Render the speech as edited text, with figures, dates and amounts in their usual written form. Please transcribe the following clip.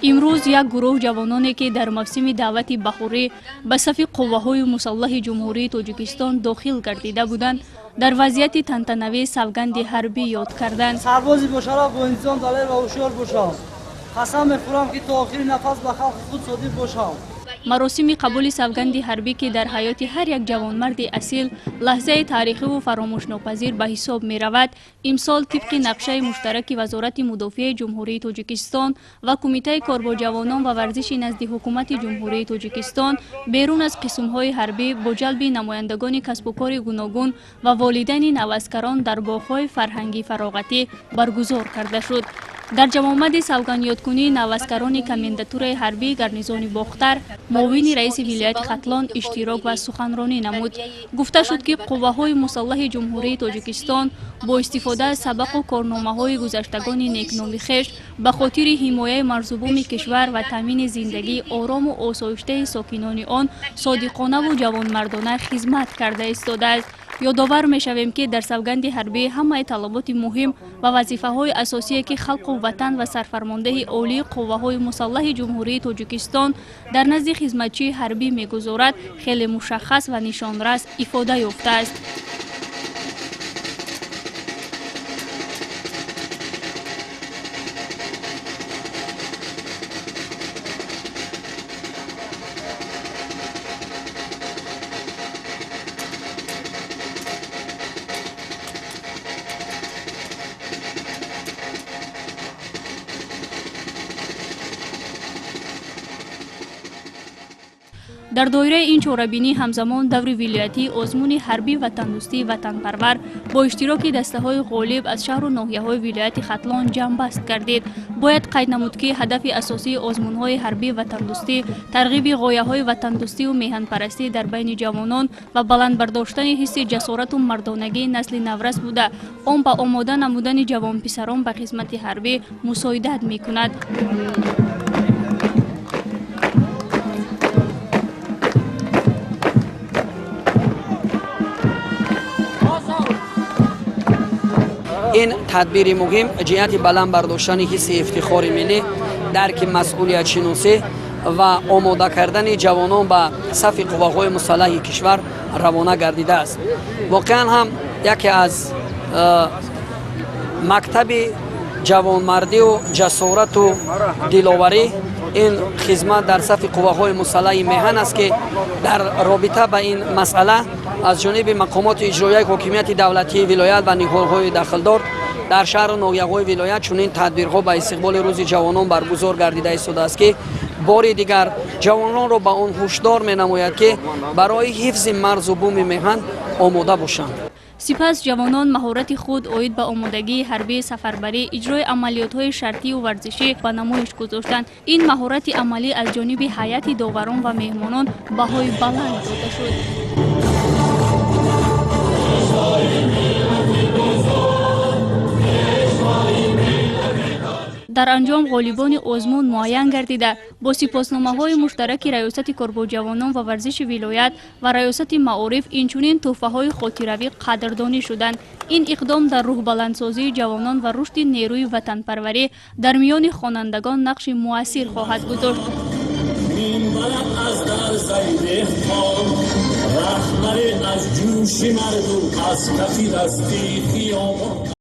Имрӯз як гурӯҳ ҷавононе, ки дар мавсими даъвати баҳорӣ ба сафи қувваҳои мусаллаҳи Ҷумҳурии Тоҷикистон дохил гардида буданд, дар вазъияти тантанавӣ савганди ҳарбӣ ёд карданд. Сарбози бошараф, бо интизом, далер ва ҳушёр бошам. Қасам мехӯрам, ки то охири нафас ба халқи худ содиқ бошам. Маросими қабули савганди ҳарбӣ, ки дар ҳаёти ҳар як ҷавонмарди асил лаҳзаи таърихиву фаромӯшнопазир ба ҳисоб меравад, имсол тибқи нақшаи муштараки Вазорати мудофиаи Ҷумҳурии Тоҷикистон ва Кумитаи кор бо ҷавонон ва варзиши назди Ҳукумати Ҷумҳурии Тоҷикистон берун аз қисмҳои ҳарбӣ бо ҷалби намояндагони касбу кори гуногун ва волидайни наваскарон дар боғҳои фарҳангӣ фароғатӣ баргузор карда шуд. Дар ҷамъомади савгандёдкунии наваскарони комендатураи ҳарбии гарнизони Бохтар муовини раиси вилояти Хатлон иштирок ва суханронӣ намуд. Гуфта шуд, ки қувваҳои мусаллаҳи Ҷумҳурии Тоҷикистон бо истифода аз сабақу корномаҳои гузаштагони некноми хеш ба хотири ҳимояи марзубуми кишвар ва таъмини зиндагии орому осоиштаи сокинони он содиқонаву ҷавонмардона хизмат карда истодааст. Ёдовар мешавем, ки дар савганди ҳарбӣ ҳамаи талаботи муҳим ва вазифаҳои асосие, ки халқу ватан ва сарфармондеҳи олии қувваҳои мусаллаҳи Ҷумҳурии Тоҷикистон дар назди хизматчии ҳарбӣ мегузорад, хеле мушаххас ва нишонрас ифода ёфтааст. Дар доираи ин чорабинӣ ҳамзамон даври вилоятии озмуни ҳарбӣ ватандӯстии «Ватанпарвар» бо иштироки дастаҳои ғолиб аз шаҳру ноҳияҳои вилояти Хатлон ҷамъбаст гардид. Бояд қайд намуд, ки ҳадафи асосии озмунҳои ҳарбии ватандӯстӣ тарғиби ғояҳои ватандӯстиву меҳанпарастӣ дар байни ҷавонон ва баланд бардоштани ҳисси ҷасорату мардонагии насли наврас буда, он ба омода намудани ҷавонписарон ба хизмати ҳарбӣ мусоидат мекунад. Ин тадбири муҳим ҷиҳати баланд бардоштани ҳисси ифтихори миллӣ, дарки масъулиятшиносӣ ва омода кардани ҷавонон ба сафи қувваҳои мусаллаҳи кишвар равона гардидааст. Воқеан ҳам яке аз мактаби ҷавонмардию ҷасорату диловарӣ ин хизмат дар сафи қувваҳои мусаллаҳи меҳан аст, ки дар робита ба ин масъала аз ҷониби мақомоти иҷроияи ҳокимияти давлатии вилоят ва ниҳодҳои дахлдор дар шаҳру ноҳияҳои вилоят чунин тадбирҳо ба истиқболи Рӯзи ҷавонон баргузор гардида истодааст, ки бори дигар ҷавононро ба он ҳушдор менамояд, ки барои ҳифзи марзу буми меҳан омода бошанд. Сипас ҷавонон маҳорати худ оид ба омодагии ҳарбии сафарбарӣ, иҷрои амалиётҳои шартию варзишӣ ба намоиш гузоштанд. Ин маҳорати амалӣ аз ҷониби ҳайати доварон ва меҳмонон баҳои баланд дода шуд. Дар анҷом ғолибони озмун муайян гардида, бо сипосномаҳои муштараки Раёсати кор бо ҷавонон ва варзиши вилоят ва Раёсати маориф, инчунин тӯҳфаҳои хотиравӣ қадрдонӣ шуданд. Ин иқдом дар рӯҳбаландсозии ҷавонон ва рушди нерӯи ватанпарварӣ дар миёни хонандагон нақши муассир хоҳад гузошт. Аз дарзаи деҳқон раҳбаре, аз ҷӯши мардум, аз кафи дасти хиёбон.